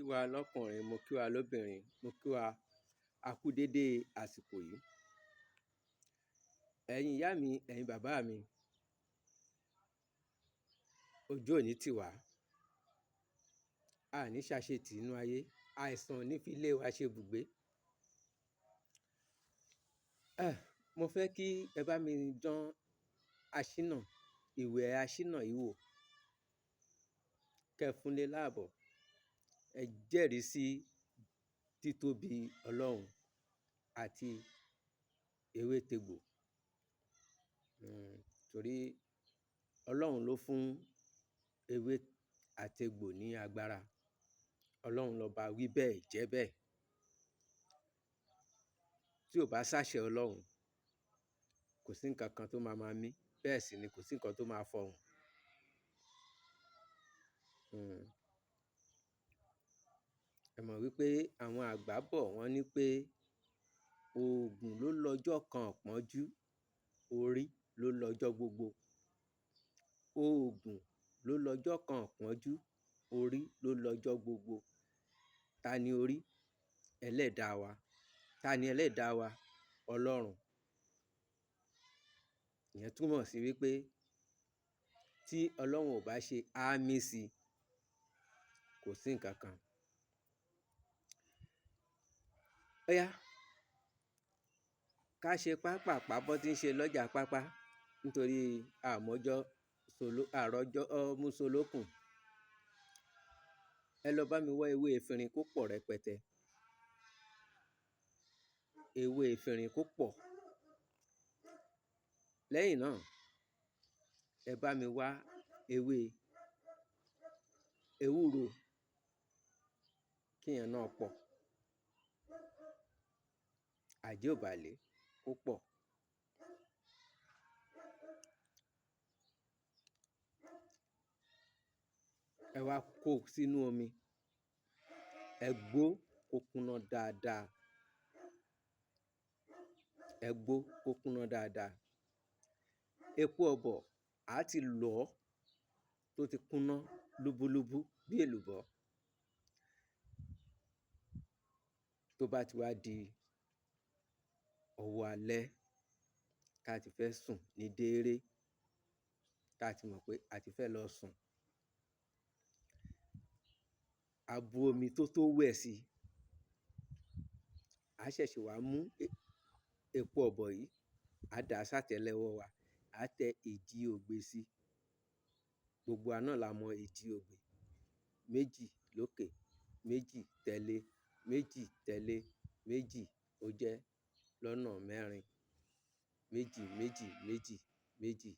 Kí wa lọ́kùnrin, mo kí wa lóbìnrin, mo kí wa a kú dédé àsìkò yìí. Ẹ̀yin ìyá mi, ẹ̀yin bàbá mi, ojú ò ní tì wá, a ní ṣàṣetì nínú ayé, àìsàn ò ní fi ilé wa ṣe ibùgbé. Mo fẹ́ kí ẹ bá mi dán aṣínà, ìwẹ̀ aṣínà yìí wò, kẹ́ ẹ fúnlé láàbọ̀, ẹ jẹ́rìí sí títóbi Ọlọ́run àti ewétegbò. Torí Ọlọ́run ló fún ewé àtegbò ní agbára. Ọlọ́run lọba wí bẹ́ẹ̀ jẹ́ bẹ́ẹ̀. Tí ò bá sáṣẹ Ọlọ́run, kò sí nǹkan kan tó máa máa mí, bẹ́ẹ̀ sì ni kò sí nǹkan tó máa fọhùn. Ẹ mọ̀ wípé àwọn àgbà bọ̀ wọ́n ní pé òògùn ló lọjọ́ kan ìpọ́njú, orí ló lọjọ́ gbogbo. Òògùn ló lọjọ́ kan ìpọ́njú, orí ló lọjọ́ gbogbo. Ta ni orí? Ẹlẹ́dàá wa. Ta ni ẹlẹ́dàá wa? Ọlọ́run. Ìyẹn túmọ̀ sí wípé tí Ọlọ́run ò bá ṣe ámí sí, kò sí nǹkan kan. Ó yá, ká ṣe pápàpá bọ́ tí ń ṣe lọ́jà pápá nítorí a mọ́jọ́ solo, àrọ́jọ́ músolókùn. Ẹ lọ bá mi wá ewé efinrin kó pọ̀ rẹpẹtẹ. Ewé efinrin kó pọ̀. Lẹ́yìn náà, ẹ bá mi wá ewé ewúro kí ìyẹn náà pọ̀. Àjẹ́òbàlé kó pọ̀. Ẹ wá kó sínú omi, ẹ gbó kó kúná dáadáa. Ẹ gbó kó kúná dáadáa. Epo ọ̀bọ̀ á ti lọ̀ ọ́ tó ti kúná lúbúlúbú bí èlùbọ́. Tó bá ti wá di ọwọ́ alẹ́ ká ti fẹ́ sùn ní dééré, ká ti mọ̀ pé a ti fẹ́ lọ sùn. A bu omi tó tó wẹ̀ sí. A ṣẹ̀ṣẹ̀ wá mú epo ọ̀bọ̀ yìí, á dà á sátẹ́lẹwọ́ wa, á tẹ èjì ogbè sí. Gbogbo wa náà la mọ èjì ogbè. Méjì lókè, méjì tẹ̀lé, méjì tẹ̀lé, méjì ó jẹ́ lọ́nà mẹ́rin. Méjì, méjì, méjì, méjì.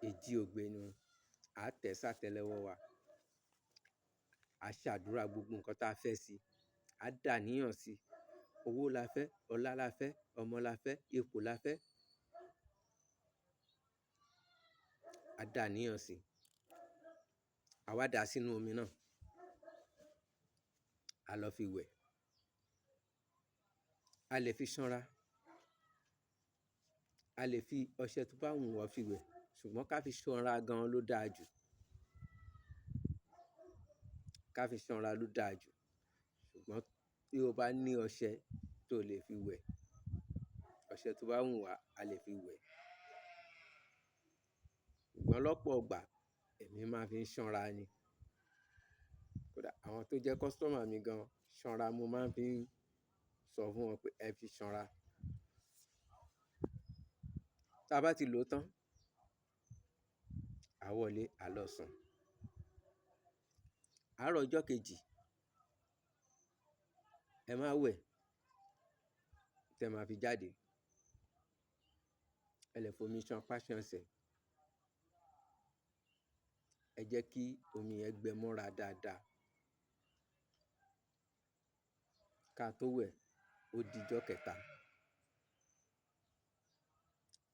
Èjì ogbè nu. A tẹ̀ sátẹ́lẹwọ́ wa. A ṣàdúrà gbogbo nǹkan ta fẹ́ sí. A dà níyàn sí. Owó la fẹ́, ọlá la fẹ́, ọmọ la fẹ́, ipò la fẹ́. A dà níyàn sí. A wá dà á sínú omi náà. A lọ fi wẹ̀. A lè fi ṣanra. A lè fi ọṣẹ tó bá wù wá fi wẹ̀, ṣùgbọ́n ká fi ṣanra gan ló dáa jù. Ká fi ṣanra ló dáa jù. Ṣùgbọ́n tí o bá ní ọṣẹ tó lè fi wẹ̀, ọṣẹ tó bá wù wá, a lè fi wẹ̀. Ṣùgbọ́n lọ́pọ̀ ọgbà, èmi máa ń fi ṣanra ni. Kódà àwọn tó jẹ́ customer mi gan, ṣanra mo máa ń fi sọ fún wọn pé ẹ fi ṣanra. Tí a bá ti lò ó tán, a wọlé, a lọ sùn. Àárọ̀ ọjọ́ kejì, ẹ má wẹ̀ tẹ máa fi jáde. Ẹ lè fomi ṣan pá ṣan ẹsẹ̀. Ẹ jẹ́ kí omi yẹn gbẹ mọ́ra dáadáa. Ká tó wẹ̀, ó di ọjọ́ kẹta.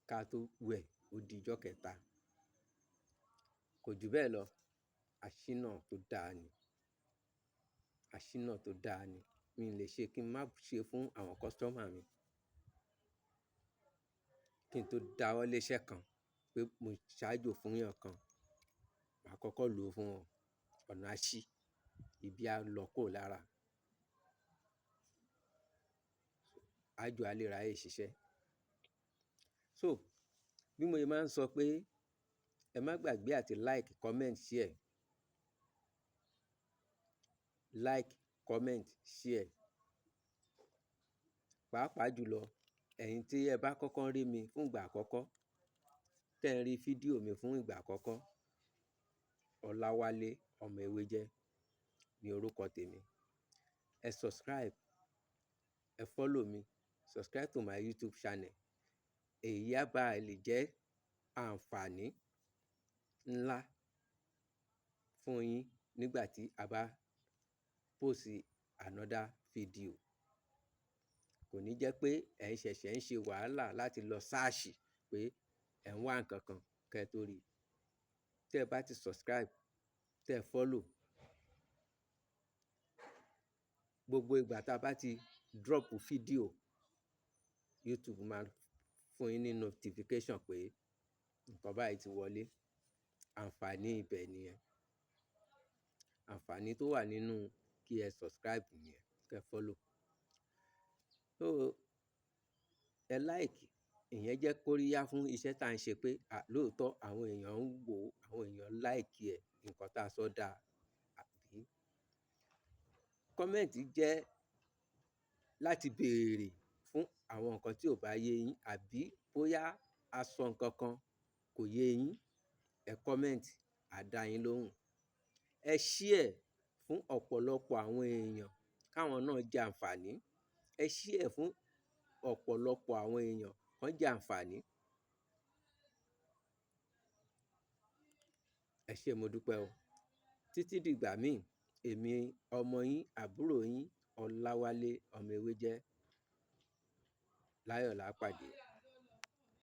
Ká tó wẹ̀, ó di ọjọ́ kẹta. Kò ju bẹ́ẹ̀ lọ. Aṣínà tó dáa ni. Aṣínà tó dáa ni. Mi ò lè ṣe kí n má ṣe fún àwọn customer mi. Kí n tó dáwọ́ lé iṣẹ́ kan pé mo ṣáájo fún èèyàn kan, màá kọ́kọ́ lò ó fún wọn. Ọ̀nà á ṣí, ibi á lọ kúrò lára. Ájò á lè ráyè ṣiṣẹ́. So bí mo ṣe máa ń sọ pé ẹ má gbàgbé àti like, comment, share. Like, comment, share. Pàápàá jùlọ, ẹ̀yin tí ẹ bá kọ́kọ́ rí mi fún ìgbà àkọ́kọ́, tẹ́ ń rí fídíò mi fún ìgbà àkọ́kọ́, Ọláwálé ọmọ Ewéjẹ́ ní orúkọ tèmi. Ẹ subscribe, ẹ follow mi, subscribe to my YouTube channel. Èyí á bá lè jẹ́ àǹfààní ńlá fún yín nígbà tí a bá post another video. Kò ní jẹ́ pé ẹ̀ ń ṣẹ̀ṣẹ̀ ń ṣe wàhálà láti lọ search pé ẹ̀ ń wá nǹkan kan kẹ́ ẹ tó rí. Tẹ́ ẹ bá ti subscribe, tẹ́ ẹ follow, gbogbo ìgbà tá a bá ti drop fídíò, YouTube máa fún yín ní notification pé nǹkan báyìí ti wọlé. Àǹfààní ibẹ̀ nìyẹn. Àǹfààní tó wà nínú kí ẹ subscribe nìyẹn, kí ẹ follow. So ẹ like, ìyẹn jẹ́ kóríyá fún iṣẹ́ tá à ń ṣe pé à lóòótọ́ àwọn èèyàn ń wò ó, àwọn èèyàn like ẹ̀, nǹkan tá a sọ dáa àbí. Comment jẹ́ láti béèrè fún àwọn nǹkan tí ò bá yé yín, àbí bóyá a sọ nǹkan kan kò yé yín, ẹ comment, à dá yín lóhùn. Ẹ share fún ọ̀pọ̀lọpọ̀ àwọn èèyàn káwọn náà jẹ àǹfààní. Ẹ share fún ọ̀pọ̀lọpọ̀ àwọn èèyàn kán jẹ àǹfààní. Ẹ ṣé, mo dúpẹ́ o. Títí dìgbà míì, èmi ọmọ yín, àbúrò yín, Ọláwálé ọmọ Ewéjẹ́. Láyọ̀ lá pàdé.